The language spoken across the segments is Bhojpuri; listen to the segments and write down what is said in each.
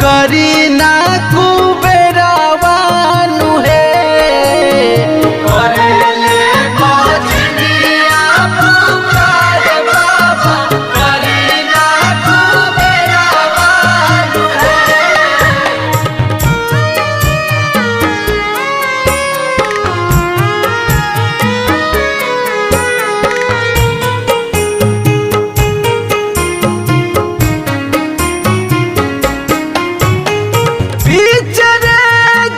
करी ना कुबेरावानु हे। करेले बजनिया पुकार बाबा करीना कुबेरावानु हे। बिचरे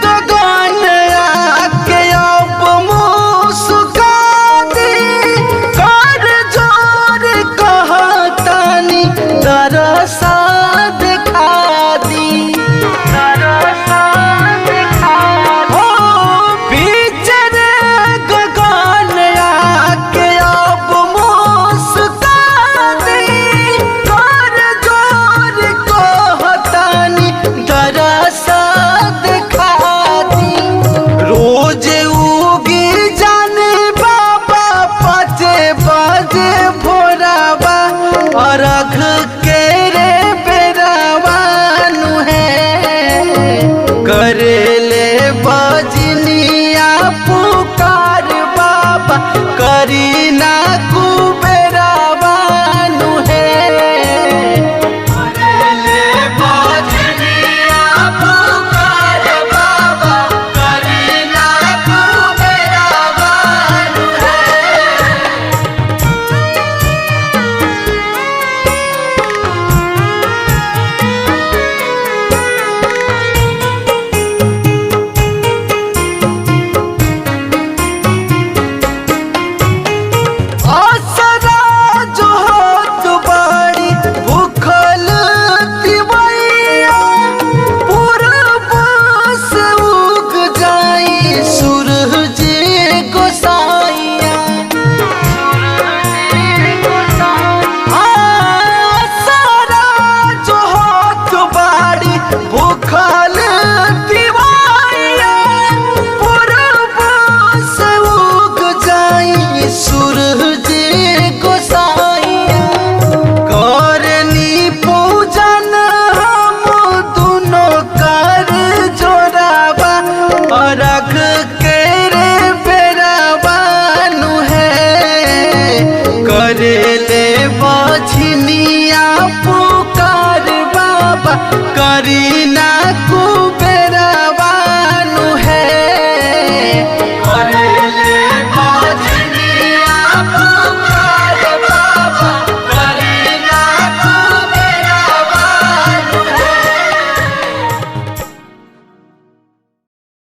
गगन आके अब मुस्का दी, कर जोर कहतानी दरसा दिखा दी। दरसा दिखा हो बिचरे गगन आके अब मुस्का दी, कर जोर कहतानी दरसा दिखा दी। रोज उगी जाने बाबा 5 बजे भोरावा, अरघ के रे बेरावानु है। करेले बजनिया पुकार बाबा करीना कुबेरावानु है। करेले बजनिया पुकार बाबा करीना कुबेरावानु हे। आसरा जो होत बाड़ी भूखल तिवैया, पूरब से उग जाई सूरज गोसाइया। आसरा जो होत बाड़ी भूखल